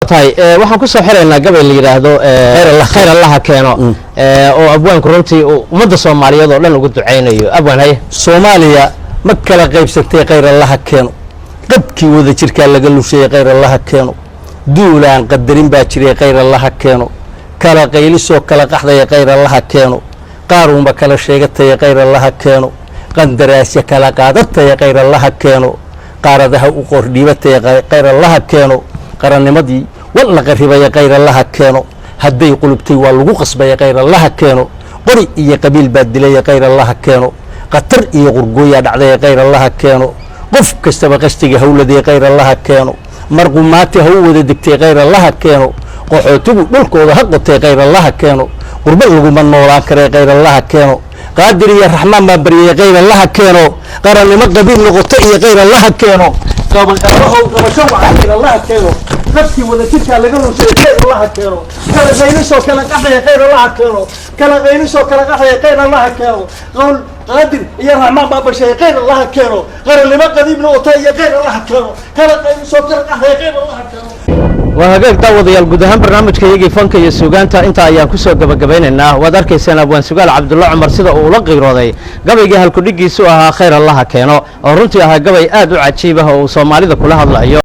Tahay, waxaan kusoo xiraynaa gabay la yidhaahdo "Khayr Allaha Keeno", oo abwaanku runtii uu ummadda Soomaaliyeed oo dhan ugu ducaynayo. Abwaan, haye. Soomaaliya ma kala qaybsatay, khayr Allaha keeno. Qabkii wada jirkaa laga lusheeyey, khayr Allaha keeno. Duulaan qadarin baa jiray, khayr Allaha keeno. Kala qaylisoo kala qaxdaya, khayr Allaha keeno. Qaaruunba kala sheegataya, khayr Allaha keeno. Qandaraasya kala qaadataya, khayr Allaha keeno. Qaaradaha u qordhiibataya, khayr Allaha keeno. Qarannimadii wal la qarribaya, khayr Allaha keeno. Hadday qulubtay waa lagu qasbaya, khayr Allaha keeno. Qori iyo qabiil baa dilaya, khayr Allaha keeno. Khatar iyo qurgooyaa dhacdaya, khayr Allaha keeno. Qof kastaba qastiga hawladee, khayr Allaha keeno. Marqumaati ha u wada degtay, khayr Allaha keeno. Qaxootigu dhulkooda ha qotay, khayr Allaha keeno. Qurbo laguma noolaan karay, khayr Allaha keeno. Qaadir iyo Raxmaan baan baryay, khayr Allaha keeno. Qarannimo qabiil noqoto iyo khayr Allaha keeno. Qabanqaabahow qabasho wacan, khayr Allaha keeno. Dadkii wada jirkaa laga lushay, khayr Allaha keeno. Kala qaylisoo kala qaxaya, khayr Allaha keeno. Kala qaylisoo kala qaxaya, khayr Allaha keeno. Qowl Qaadir iyo Raxmaan baa bashay, khayr Allaha keeno. Qarannimo qadiib noqota iyo khayr Allaha keeno. Kala qaylisoo kala qaxaya, khayr Allaha keeno. Waa hagaag, daawadayaal, guud ahaan barnaamijka iyagii fanka iyo suugaanta intaa ayaan kusoo gabagabaynaynaa. Waad arkaysaan abwaan Sugaal Cabdulla Cumar sida uu ula qiirooday gabaygii halkudhigiisu ahaa "Khayr Allaha Keeno", oo runtii ahaa gabay aad u cajiib ah oo uu Soomaalida kula hadlayo.